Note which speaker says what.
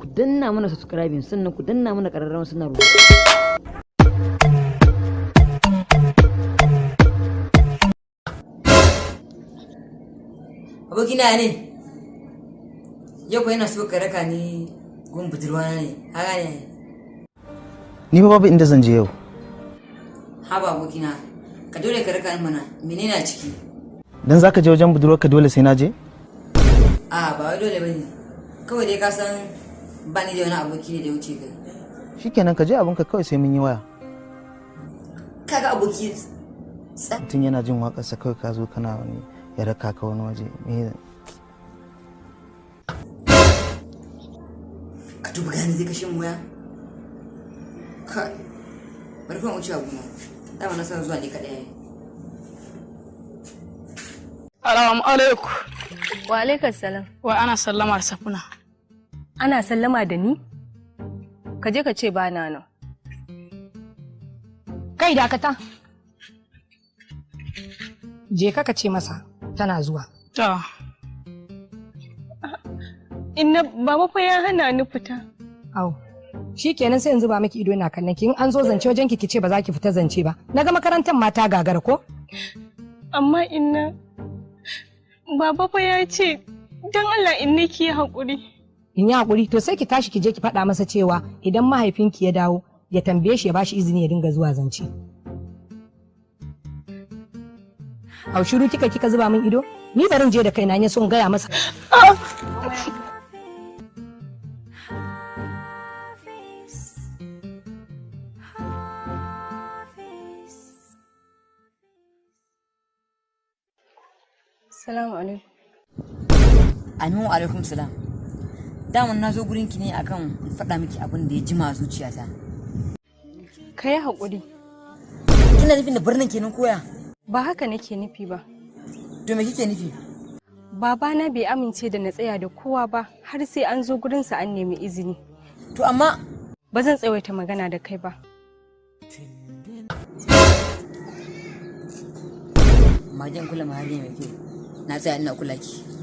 Speaker 1: Ku danna mana subscribing, sannan ku danna mana ƙararrawar sanarwa.
Speaker 2: Abokina ne, yau ko yana so ka raka ni gun budurwana ne, haka ne?
Speaker 3: Ni fa babu inda zan je yau.
Speaker 2: Haba abokina, ka dole ka raka ni mana, menene a ciki?
Speaker 3: Dan zaka je wajen budurwarka dole sai na je?
Speaker 2: A ba wai dole bane, kawai dai ka san ba ni da wani aboki ne da ya wuce kai.
Speaker 3: Shikenan, ka je abinka kawai, sai mun yi waya.
Speaker 2: Kaga aboki.
Speaker 3: Mutum yana jin waƙarsa kawai ka zo kana wani ya raka ka wani waje. Me?
Speaker 2: Ka duba gani zai kashe mu waya. Kai, bari fa in wuce abuna, dama na san zuwa ne kaɗai.
Speaker 4: Salamu alaikum.
Speaker 5: Wa alaikar salam.
Speaker 4: Wa ana sallamar Safuna.
Speaker 5: Ana sallama da ni? Ka je ka ce ba na nan.
Speaker 6: Kai, dakata. Je ka ce masa tana zuwa.
Speaker 4: To,
Speaker 5: Inna, baba fa ya hana ni fita.
Speaker 6: Au. Shi kenan, sai yanzu ba miki ido ina kallon ki, in an zo zance wajen ki ki ce ba za ki fita zance ba. Na ga makarantar mata gagara ko?
Speaker 5: Amma inna, baba fa ya ce don Allah inna ki yi haƙuri.
Speaker 6: In yi hakuri? To sai ki tashi ki je ki faɗa masa cewa idan mahaifinki ya dawo ya tambaye shi ya bashi izini ya dinga zuwa zance. Au, shiru kika zuba min ido? Ni barin je da kaina ne so in gaya masa.
Speaker 5: Salamu alaikum.
Speaker 2: Amin, wa alaikum salam. Daman na zo gurin ki ne akan in faɗa miki abin da ya jima a zuciyata.
Speaker 5: Ka yi haƙuri.
Speaker 2: Kina nufin da birnin kenan koya?
Speaker 5: Ba haka nake nufi ba.
Speaker 2: To me kike nufi?
Speaker 5: Babana bai amince da na tsaya da kowa ba har sai an zo gurinsa an nemi izini.
Speaker 2: To amma
Speaker 5: Ba zan tsawaita magana da kai ba.
Speaker 2: Majan kula mahariya mai kyau. Na tsaya ina kula ki.